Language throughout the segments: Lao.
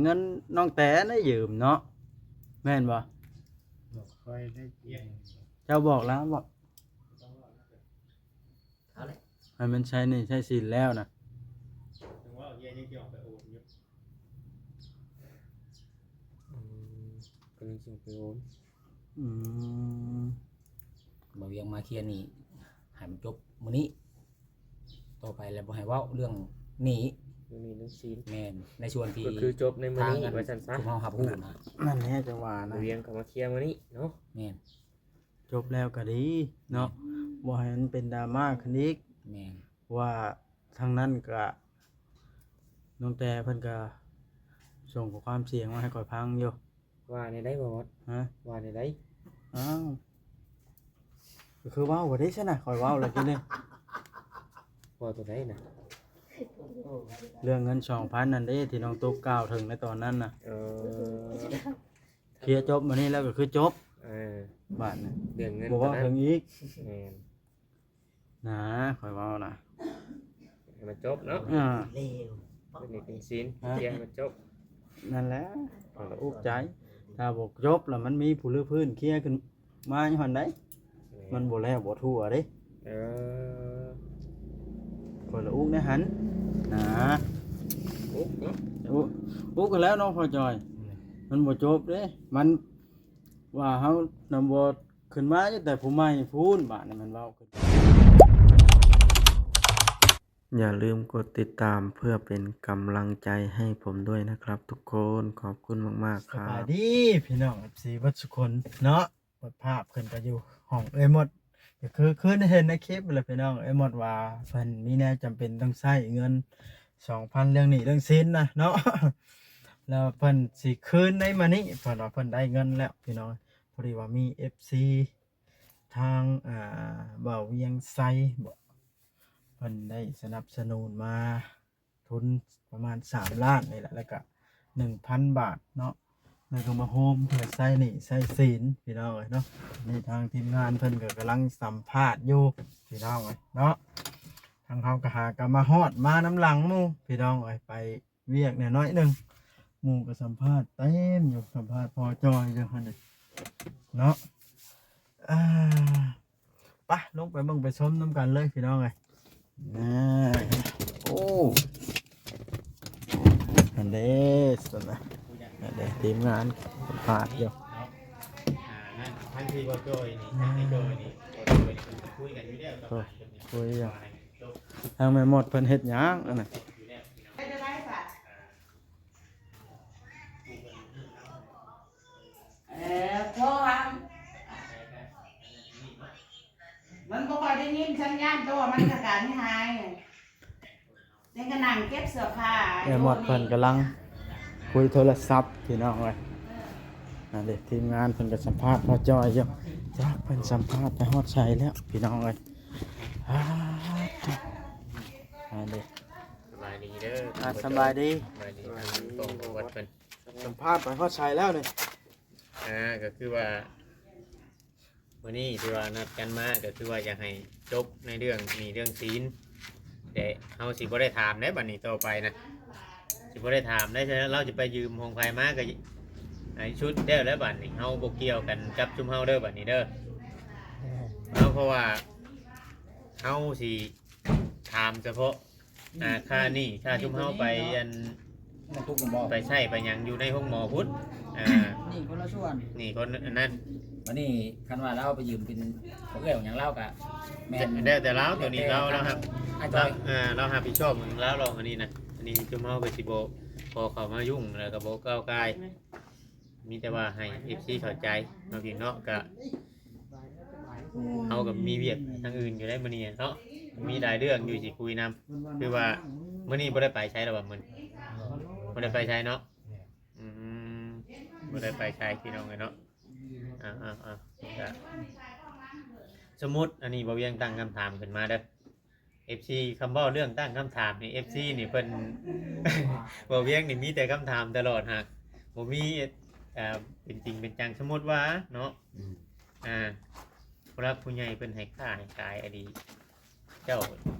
ເງິນນ້ອງແຕນະຢືມເນາະ ແມ່ນບໍ່? ບໍ່ຄ່ອຍໄດ້ຢືມ. ເຈົ້າບອກລາວບໍ່? ເອົາແຫຼະ ໃຫ້ມັນໃຊ້ໜີ້ໃຊ້ສິນແລ້ວນະ. ອືມ ເພິ່ນຊິໄປໂອນ. ອືມ ບ່າວວຽງມາເຄຍໜີ້ໃຫ້ມັນຈົບມື້ນີ້ ຕໍ່ໄປແລ້ວບໍ່ໃຫ້ເວົ້າເລື່ອງໜີ້ ເລື່ອງໜີ້ເລື່ອງສິນ. ແມ່ນ ໃນສ່ວນທີ່ ກໍຄືຈົບໃນມື້ນີ້ວ່າຊັ້ນຊະ ທີ່ເຮົາຮັບຮູ້ນະ. ນັ້ນແຫຼະຈັ່ງວ່ານະ ບ່າວວຽງກໍມາເຄຍມື້ນີ້ເນາະ. ແມ່ນ ຈົບແລ້ວກໍດີເນາະ ແມ່ນ ບໍ່ໃຫ້ມັນເປັນດຣາມາຂຶ້ນອີກ. ແມ່ນ ວ່າທາງນັ້ນກະ ນ້ອງແຕເພິ່ນກະສົ່ງຂໍ້ຄວາມສຽງມາໃຫ້ຂ້ອຍຟັງຢູ່. ວ່າແນວໃດບໍ່ມອດ? ຮະ? ວ່າແນວໃດ? ອ້າວ ກໍຄືເວົ້າບໍ່ໄດ້ຊັ້ນນະ ຂ້ອຍເວົ້າແລ້ວກິນນີ້. ເວົ້າຕົວໃດນະ? ເລື່ອງເງິນສອງພັນນັ້ນເດ້ ທີ່ນ້ອງຕຸກກ່າວເຖິງໃນຕອນນັ້ນນະ. ເອີ ເຄຍຈົບມື້ນີ້ແລ້ວກໍຄືຈົບ. ເອີ ບາດນີ້ເລື່ອງເງິນບໍ່ເວົ້າເຖິງອີກ. ແມ່ນ ນາ ຂ້ອຍເວົ້ານະ ໃຫ້ມັນຈົບເນາະ. ອ່າ ເປັນໜີ້ເປັນສິນ ເຄຍໃຫ້ມັນຈົບ. ນັ້ນແຫຼະ ຂ້ອຍກໍອຸກໃຈ ຖ້າບໍ່ຈົບແລ້ວມັນມີຜູ້ລື້ພື້ນເຄຍຂຶ້ນມາຢູ່ຫັ້ນໃດ໋. ແມ່ນ ມັນບໍ່ແລ້ວບໍ່ທົ່ວເດ້. ເອີ ຂ້ອຍລະອຸກໃນຫັ້ນນາ. ອຸກເນາະ ອຸກ ອຸກກັນແລ້ວເນາະພໍ່ຈອຍ. ແມ່ນ ມັນບໍ່ຈົບເດ້ ມັນວ່າເຮົານຳບໍ່ ຂຶ້ນມາຢູ່ແຕ່ຜູ້ໃໝ່ພຸ້ນ ບາດນີ້ມັນເວົ້າຂຶ້ນ. ຢ່າລືມກົດຕິດຕາມເພື່ອເປັນກຳລັງໃຈໃຫ້ຜົມດ້ວຍນະຄັບທຸກຄົນ. ຂອບຄຸນມາກໆ ຄັບ. ສະບາຍດີພີ່ນ້ອງ ເອັຟຊີ ເບິດສຸຄົນເນາະ. ເປີດພາບຂຶ້ນໄປຢູ່ຫ້ອງເອື້ອຍມົດ ກໍຄືຄືເຫັນໃນຄລິບແຫຼະພີ່ນ້ອງ. ເອື້ອຍມົດວ່າເພິ່ນມີແນວຈຳເປັນຕ້ອງໃຊ້ເງິນສອງພັນ ເລື່ອງໜີ້ເລື່ອງສິນນະເນາະ ແລ້ວເພິ່ນຊິຄືນໃນມື້ນີ້ ເພິ່ນວ່າເພິ່ນໄດ້ເງິນແລ້ວພີ່ນ້ອງ. ພໍດີວ່າມີເອັຟຊີ ທາງ ອ່າ ບ່າວວຽງໄຊບໍ ເພິ່ນໄດ້ສະໜັບສະໜູນມາ ທຶນປະມານສາມລ້ານນີ້ແຫຼະ ແລ້ວກະໜຶ່ງພັນບາດເນາະ ແລ້ວກໍມາໂຮມເພື່ອໃຊ້ໜີ້ໃຊ້ສິນພີ່ນ້ອງເອີຍເນາະ. ນີ້ທາງທີມງານເພິ່ນກໍກຳລັງສຳພາດຢູ່ພີ່ນ້ອງເອີຍເນາະ. ທາງເຮົາກໍຫາກໍມາຮອດມານຳຫຼັງໝູ່ພີ່ນ້ອງເອີຍ ໄປ ວຽກແດ່ໜ້ອຍໜຶ່ງ ໝູ່ກໍສຳພາດເຕັມຢູ່ ສຳພາດພໍ່ຈ່ອຍຢູ່ຫັ້ນເດເນາະ. ອ່າ ໄປ ລົງໄປເບິ່ງໄປຊົມນຳກັນເລີຍພີ່ນ້ອງເອີຍ. ນາ ໂອ້ ຫັ້ນເດ້ ຊັ້ນນະ ຫັ້ນເດ້ ທີມງານສຳພາດຢູ່. ອ່າ ນັ້ນ ທັງທີ່ບໍ່ຈ່ອຍນີ້ ທັງທີ່ຈ່ອຍນີ້ ບໍ່ຈ່ອຍນີ້ ເພິ່ນກໍຄຸຍກັນຢູ່ແລ້ວ ໂອ້ ຄຸຍຢູ່. ທາງແມ່ໝົດເພິ່ນເຮັດຫຍັງອັນນັ້ນ? ເອີ ໂທຫາ ມັນບໍ່ຄ່ອຍໄດ້ຍິນສັນຍານໂຕ ມັນກະການຫາຍ ຍັງກະນັ່ງເກັບເສື້ອຜ້າ. ແມ່ໝົດເພິ່ນກຳລັງຄຸຍໂທລະສັບພີ່ນ້ອງເອີຍ. ເອີ ນັ້ນເດ້ ທີມງານເພິ່ນກໍສຳພາດພໍ່ຈ່ອຍຢູ່ ຈັກເພິ່ນສຳພາດໄປຮອດໃສແລ້ວພີ່ນ້ອງເອີຍ. ອ່າ ນັ້ນເດ້ ສະບາຍດີເດີ ອ່າ ສະບາຍດີ ສະບາຍດີ ສະບາຍດີ ທາງກອງປະຫວັດເພິ່ນ ສຳພາດໄປຮອດໃສແລ້ວນີ້? ອ່າ ກໍຄືວ່າ ມື້ນີ້ທີ່ວ່ານັດກັນມາກໍຄືວ່າຢາກໃຫ້ຈົບໃນເລື່ອງໜີ້ເລື່ອງສິນ ແຕ່ເຮົາຊິບໍ່ໄດ້ຖາມແລ້ວບັດນີ້ຕໍ່ໄປນະ ຊິບໍ່ໄດ້ຖາມແລ້ວ. ລາວຈະໄປຢືມຂອງໃຜມາກໍໃຫ້ສຸດແລ້ວແຫຼະບັດນີ້ ເຮົາບໍ່ກ່ຽວກັນກັບຊຸມເຮົາເດີບັດນີ້ເດີ. ເອົາ ເພາະວ່າເຮົາຊິຖາມສະເພາະ ອ່າ ຄ່ານີ້ ຄ່າຊຸມເຮົາໄປອັນ ມັນທຸກນຳບໍ່ ໄປໃຊ້ໄປຫຍັງຢູ່ໃນໂຮງໝໍພຸ້ນ. ອ່າ ນີ້ຄົນລະສ່ວນ ນີ້ຄົນອັນນັ້ນ. ບັດນີ້ຄັນວ່າລາວໄປຢືມເປັນຂອງເອື້ອຍຂອງຫຍັງລາວກະແມ່ນ ແລ້ວແຕ່ລາວ ໂຕນີ້ລາວ ລາວຮັບ ລາວ ອ່າ ລາວຮັບຜິດຊອບຂອງລາວດອກອັນນີ້ນະ. ອັນນີ້ຊຸມເຮົາກໍຊິບໍ່ຂໍເຂົ້າມາຫຍຸ້ງ ແລ້ວກໍບໍ່ກ້າວກ່າຍ. ມີແຕ່ວ່າໃຫ້ເອັຟຊີເຂົ້າໃຈເນາະ ພີ່ນ້ອງເນາະ. ກະເຮົາກໍມີວຽກທາງອື່ນຢູ່ໃດ໋ມື້ນີ້ເນາະ ມີຫຼາຍເລື່ອງຢູ່ຊິຄຸຍນຳ. ຄືວ່າມື້ນີ້ບໍ່ໄດ້ໄປໃສແລ້ວຫວາ? ມື້ນີ້ບໍ່ໄດ້ໄປໃສເນາະ. ອືມ ບໍ່ໄດ້ໄປໃສພີ່ນ້ອງເອີຍເນາະ. ອ່າໆ ກະສົມມຸດ ອັນນີ້ບ່າວວຽງຕັ້ງຄຳຖາມຂຶ້ນມາເດີ ເອັຟຊີ ຄຳເວົ້າເລື່ອງຕັ້ງຄຳຖາມນີ້ ເອັຟຊີນີ້ເພິ່ນ ບ່າວວຽງນີ້ມີແຕ່ຄຳຖາມຕະຫຼອດ ຫາກບໍ່ມີ ເອີ ເປັນຈິງເປັນຈັງ. ສົມມຸດວ່າເນາະ ອືມ ອ່າ ຜູ້ຫຼັກຜູ້ໃຫຍ່ເພິ່ນໃຫ້ຄ້າໃຫ້ຂາຍອະດີ ເຈົ້າ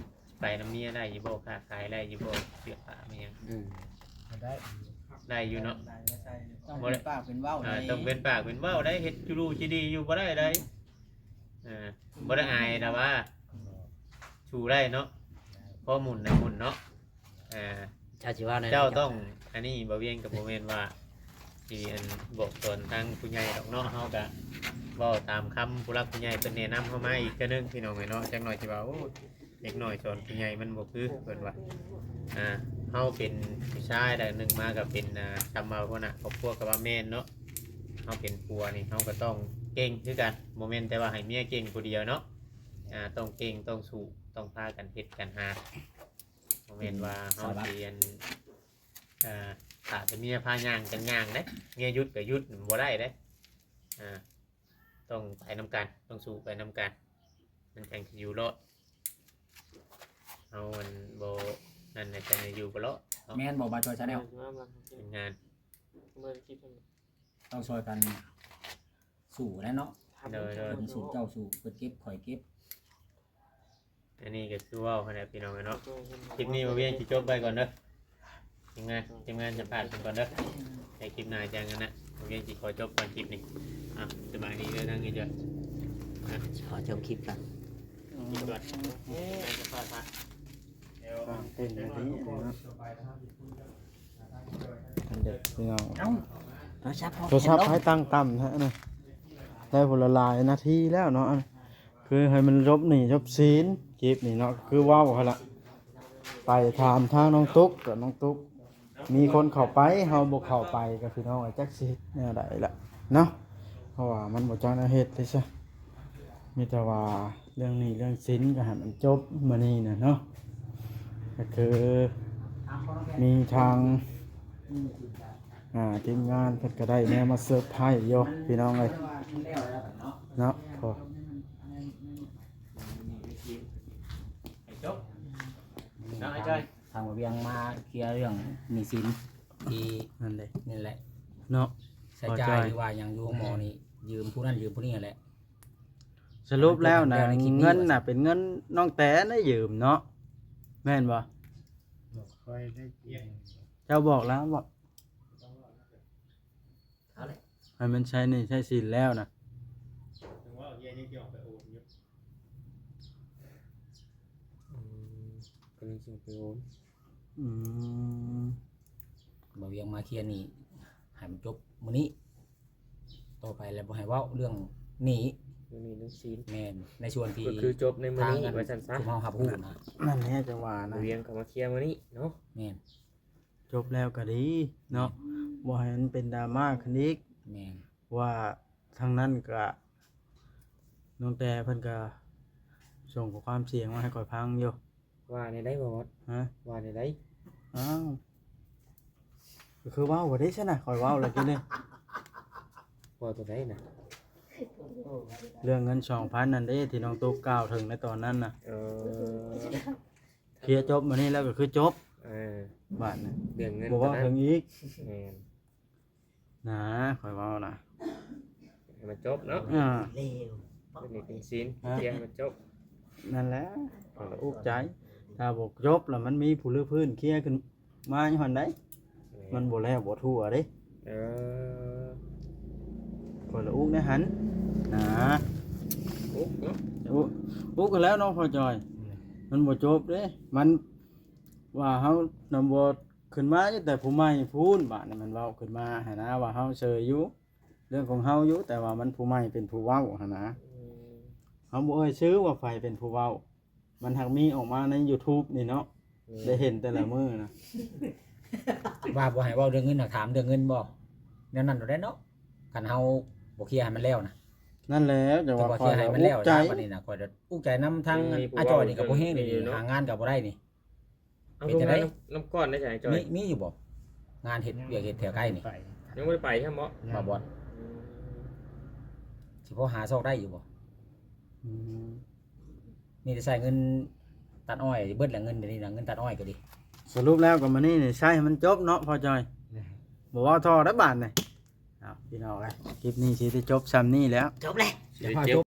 ໄປນຳເມຍໄດ້ຢູ່ບໍ່? ຄ້າຂາຍໄດ້ຢູ່ບໍ່? ເສື້ອຜ້າແມ່ນຫຍັງ ອືມ ໄດ້ ໄດ້ຢູ່ເນາະ ຕ້ອງເປັນປາກເປັນເວົ້າ ອ່າ ໄດ້ ຕ້ອງເປັນປາກເປັນເວົ້າໄດ້ ເຮັດຈຸລຸຈິດີຢູ່ບໍ່ໄດ້ໃດ ອ່າ ບໍ່ໄດ້ອາຍດອກວ່າ ສູ້ໄດ້ເນາະ ພໍໝຸ່ນນະໝຸ່ນເນາະ ອ່າ ເຈົ້າຊິວ່າແນວໃດ ເຈົ້າຕ້ອງ ອັນນີ້ບໍ່ວຽງກໍບໍ່ແມ່ນວ່າຊິອັນບອກສອນທາງຜູ້ໃຫຍ່ດອກເນາະ ເຮົາກໍເວົ້າຕາມຄຳຜູ້ຫຼັກຜູ້ໃຫຍ່ເພິ່ນແນະນຳເຮົາມາອີກເທື່ອໜຶ່ງ ພີ່ນ້ອງເອີຍເນາະ ຈັກໜ່ອຍຊິວ່າ ໂອ້ ເດັກນ້ອຍສອນຜູ້ໃຫຍ່ມັນບໍ່ຄື ເພິ່ນວ່າ ອ່າ ເຮົາເປັນຜູ້ຊາຍ ແລ້ວໜຶ່ງມາກໍເປັນ ອ່າ ຄຳວ່າຫົວໜ້າຄອບຄົວກໍວ່າແມ່ນເນາະ ເຮົາເປັນຜົວນີ້ ເຮົາກໍຕ້ອງເກັ່ງຄືກັນ ບໍ່ແມ່ນແຕ່ວ່າໃຫ້ເມຍເກັ່ງຜູ້ດຽວເນາະ ອ່າ ຕ້ອງເກັ່ງ ຕ້ອງສູ້ ຕ້ອງພາກັນເຮັດກັນຫາ ບໍ່ແມ່ນວ່າເຮົາຊິອັນ ອ່າ ຖ້າແຕ່ເມຍພາຍ່າງຈັ່ງຍ່າງເດ້ ເມຍຢຸດກໍຢຸດ ມັນບໍ່ໄດ້ເດ້ ອ່າ ຕ້ອງໄປນຳກັນ ຕ້ອງສູ້ໄປນຳກັນ ມັນຈັ່ງຊິຢູ່ລອດ ເຮົາມັນບໍ່ນັ້ນນະ ຈັ່ງຊິຢູ່ບໍ່ລອດເນາະ ແມ່ນບໍ່ ບ່າວຈ່ອຍຊາແນວ ເປັນງານ ຕ້ອງຊ່ອຍກັນສູ້ແຫຼະເນາະ ໂດຍໆ ເພິ່ນສູ້ເຈົ້າສູ້ ເພິ່ນເກັບຂ້ອຍເກັບ ອັນນີ້ກໍຄືເວົ້າຫັ້ນແຫຼະພີ່ນ້ອງເອີຍເນາະ ຄລິບນີ້ບ່າວວຽງຊິຈົບໄວ້ກ່ອນເດີ ທີມງານ ທີມງານສຳພາດເພິ່ນກ່ອນເດີ ໃນຄລິບໜ້າຈັ່ງຫັ້ນນະ ບ່າວວຽງຊິຂໍຈົບກ່ອນຄລິບນີ້ ອ່ະ ສະບາຍດີເດີທາງນີ້ເດີ ຂໍຈົບຄລິບກ່ອນ ຄລິບກ່ອນ ສຳພາດ ເປັນແບບນີ້ເນາະ ອັນເດັກພີ່ນ້ອງ ເອົ້າ ໂທລະສັບ ໂທລະສັບໃຫ້ຕັ້ງຕ່ຳແທ້ນະ ໄດ້ພຸ້ນລະຫຼາຍນາທີແລ້ວເນາະ ຄືໃຫ້ມັນຈົບໜີ້ຈົບສິນ ຄລິບນີ້ເນາະ ຄືເວົ້າຫັ້ນລະ ໄປຖາມທາງນ້ອງຕຸກ ກໍນ້ອງຕຸກ ມີຄົນເຂົ້າໄປ ເຮົາບໍ່ເຂົ້າໄປ ກໍພີ່ນ້ອງເອີຍ ຈັກຊິເຮັດແນວໃດລະເນາະ ເພາະວ່າມັນບໍ່ຈັກແນວເຮັດເດ້ຊະ ມີແຕ່ວ່າເລື່ອງໜີ້ເລື່ອງສິນກໍໃຫ້ມັນຈົບມື້ນີ້ນະເນາະ ກໍຄືມີທາງ ອ່າ ທີມງານເພິ່ນກໍໄດ້ແນວມາເຊີໄພຣສ໌ຢູ່ພີ່ນ້ອງເອີຍເນາະ ເນາະ ອ້າຍຈ້ອຍ ທາງບ່າວວຽງມາເຄລຍເລື່ອງໜີ້ສິນທີ່ ນັ້ນເດ້ ນີ້ແຫຼະເນາະ ໃຊ້ຈ່າຍ ພໍ່ຈ້ອຍ ຫຼືວ່າຫຍັງຢູ່ໂຮງໝໍນີ້ ຢືມຜູ້ນັ້ນຢືມຜູ້ນີ້ຫັ້ນແຫຼະ ສະຫຼຸບແລ້ວນະ ເງິນນະເປັນເງິນນ້ອງແຕນໄດ້ຢືມເນາະ ແມ່ນບໍ່? ບໍ່ຄ່ອຍໄດ້ຢືມ ເຈົ້າບອກລາວບໍ່? ໃຫ້ມັນໃຊ້ໜີ້ໃຊ້ສິນແລ້ວນະ ອືມ ກຳລັງຊິໄປໂອນ ອືມ ບ່າວວຽງມາເຄລຍໜີ້ໃຫ້ມັນຈົບມື້ນີ້ ຕໍ່ໄປແລ້ວບໍ່ໃຫ້ເວົ້າເລື່ອງໜີ້ ເລື່ອງໜີ້ເລື່ອງສິນ ແມ່ນ ໃນສ່ວນທີ່ ກໍຄືຈົບໃນມື້ນີ້ວ່າຊັ້ນຊະ ທີ່ເຮົາຮັບຮູ້ນະ ນັ້ນແຫຼະຈັ່ງວ່ານະ ບ່າວວຽງເຂົ້າມາເຄລຍມື້ນີ້ເນາະ ແມ່ນ ຈົບແລ້ວກໍດີເນາະ ແມ່ນ ບໍ່ໃຫ້ມັນເປັນດຣາມາຂຶ້ນອີກ ແມ່ນ ວ່າທາງນັ້ນກະ ນ້ອງແຕເພິ່ນກະສົ່ງຂໍ້ຄວາມສຽງມາໃຫ້ຂ້ອຍຟັງຢູ່ ວ່າແນວໃດບໍ່ມອດ? ຮະ? ວ່າແນວໃດ? ອ້າວ ກໍຄືເວົ້າບໍ່ໄດ້ຊັ້ນນະ ຂ້ອຍເວົ້າແລ້ວກິນນີ້ ເວົ້າຕົວໃດນະ? ເລື່ອງເງິນສອງພັນນັ້ນເດ້ ທີ່ນ້ອງຕຸກກ່າວເຖິງໃນຕອນນັ້ນນະ ເອີ ເຄລຍຈົບມື້ນີ້ແລ້ວກໍຄືຈົບ ເອີ ບາດນີ້ ເລື່ອງເງິນ ບໍ່ເວົ້າເຖິງອີກ ແມ່ນ ນະ ຂ້ອຍເວົ້ານະ ໃຫ້ມັນຈົບເນາະ ອ່າ ເລື່ອງໜີ້ເປັນສິນ ຮະ? ເຄລຍໃຫ້ມັນຈົບ ນັ້ນແຫຼະ ຂ້ອຍກໍອຸກໃຈ ຖ້າບໍ່ຈົບແລ້ວມັນມີຜູ້ຮື້ພື້ນເຄລຍຂຶ້ນມາຢູ່ຫັ້ນໃດ໋ ແມ່ນ ມັນບໍ່ແລ້ວບໍ່ທົ່ວເດ້ ເອີ ຂ້ອຍລະອຸກໃນຫັ້ນນະ ອຸກເນາະ ອຸກ ອຸກຫັ້ນແລ້ວເນາະ ພໍ່ຈ້ອຍ ອືມ ມັນບໍ່ຈົບເດ້ ມັນວ່າເຮົານຳບໍ່ ຂຶ້ນມາຢູ່ແຕ່ຜູ້ໃໝ່ພຸ້ນ ບາດນີ້ມັນເວົ້າຂຶ້ນມາຫັ້ນນະ ວ່າເຮົາເຊີຍຢູ່ ເລື່ອງຂອງເຮົາຢູ່ ແຕ່ວ່າມັນຜູ້ໃໝ່ເປັນຜູ້ເວົ້າຫັ້ນນະ ອືມ ເຮົາບໍ່ເອີ່ຍຊື່ວ່າໃຜເປັນຜູ້ເວົ້າ ມັນຫາກມີອອກມາໃນຢູທູບນີ້ເນາະ ອືມ ໄດ້ເຫັນແຕ່ລະມື້ນະ ວ່າບໍ່ໃຫ້ເວົ້າເລື່ອງເງິນນະ ຖາມເລື່ອງເງິນບໍ່ ແນວນັ້ນໂລດແຫຼະເນາະ ຄັນເຮົາບໍ່ເຄລຍໃຫ້ມັນແລ້ວນະ ນັ້ນແຫຼະ ຈັ່ງວ່າຂ້ອຍອຸກໃຈ ບັດນີ້ນະ ຂ້ອຍອຸກໃຈນຳທາງ ອືມ ອ້າຍຈ່ອຍນີ້ກໍບໍ່ແຮງນີ້ ຫາງານກໍບໍ່ໄດ້ນີ້ ເອົາ ເຮັດຈັ່ງໃດ ໂຮງງານນ້ຳ ນ້ຳກ້ອນໄດ້ໃສ ອ້າຍຈ້ອຍ? ມີ ມີຢູ່ບໍ່? ງານເຮັດວຽກເຮັດແຖວໃກ້ນີ້ ຍັງບໍ່ໄດ້ໄປຊ້ຳບໍ່? ບໍ່ ບໍ່ ອືມ ຊິພໍຫາຊອກໄດ້ຢູ່ບໍ່? ອືມ ມີແຕ່ໃຊ້ເງິນຕັດອ້ອຍ ເບິດແລ້ວເງິນດຽວນີ້ນະ ເງິນຕັດອ້ອຍກໍດີ. ສະຫຼຸບແລ້ວກໍມື້ນີ້ນີ້ໃຊ້ໃຫ້ມັນຈົບເນາະ ພໍ່ຈ່ອຍ ບໍ່ເວົ້າຕໍ່ໄດ້ບາດນີ້. ເອົາ ພີ່ນ້ອງເອີຍ ຄລິບນີ້ຊິໄດ້ຈົບຊ່ຳນີ້ແລ້ວ ຈົບແລ້ວ ຊິໄດ້ຈົບ.